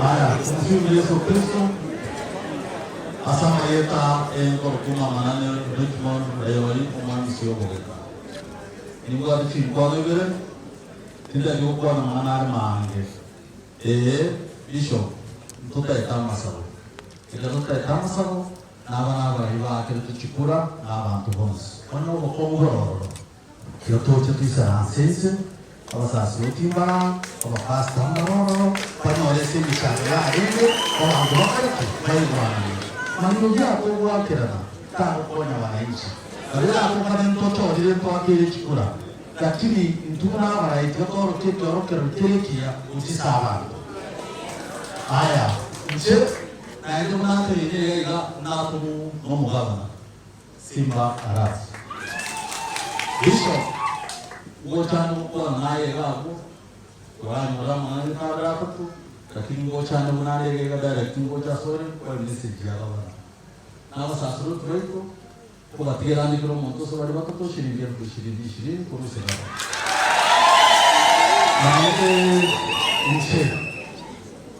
Aya, Omosingi Yeso Kristo, ase amarieta enkorokwa ng'amanane Richmond Rayori, omwamisi obogeka. Nimbwate chinkwano ibere, tintari gokwana amang'ana are maange. Ee, Bishop, ntotaete amasabo. Ekero totaete amasabo, naba nabarai baakeretwe chikura na abanto bonsi. Onye obokong'u bore ororo, Tiga toche toisaranse inse, abasaserdoti mbarao, abapastor mbare ororo, banyore ase emechando yarenge, abanto bakore ki? Baigwanane. Marirorio atogoakerana tagokonya wananchi. Nabo yatokane ntochorire ntoakeire chikura, lakini intwe buna abarai tiga toorokie ekeorokerero kere ekiya gochia ase abanto. Aya, inche naende buna nteneine iga iga natomu nomogabana. Simba Arati. Bishop, ngochande gokwana naye iga abwo, koranyore amang'ana gete abere atato, lakini ngochande buna are iga iga direct ngocha asore nkoe message ya gavana. Na abasaserdoti baito, nkobatigera ande kera omonto ase baria batato shilingi elfu ishirini ishirini korwa ase gavana. Naende inche,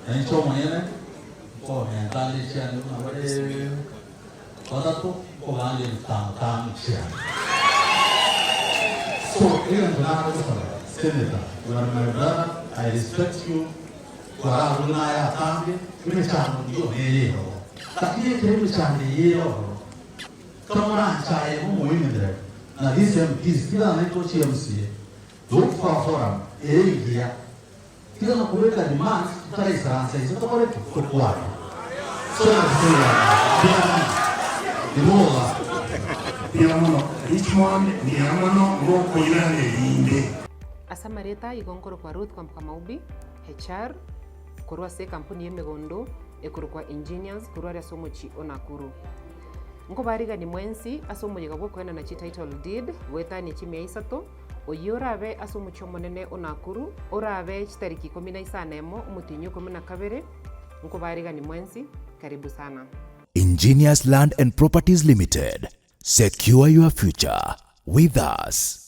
na inche omonyene, nkomenta ande chiane buna bare. Batato nkobanga ebitano tano chiane. So egento nare gosaba Senator, you are my brother, I respect you, kwararure naye atambe, emechando ndiyo nere eroro. Lakini ekero emechando eye ere ororo, kamoranchaye momoimenere na these MPs, tiga naintwe tochie MCA, look for a forum ere engiya, Tiga na kobeka demands totaraisaransa inse tokore ki? Tokwane. So naki toigwanane. Mbuya mono. Riboga. Mbuya mono Richmond, mbuya mono ngokoirana erinde. Ase amarieta igo nkorokwa Ruth Kwamboka Maubi, HR, korwa ase ekampuni y'emegondo ekorokwa Engineers korwa aria ase omochie o Nakuru. Nkobarigani mwensi ase omoyega bw'okoenana chititle deed goetania chimia isato, Oyio orabe ase omochie omonene o Nakuru, orabe chitariki ikomi na isano emo, omotienyi o ikomi na kabere, nkobaariganie mwensi, karibu sana. Engineers Land and Properties Limited, secure your future with us.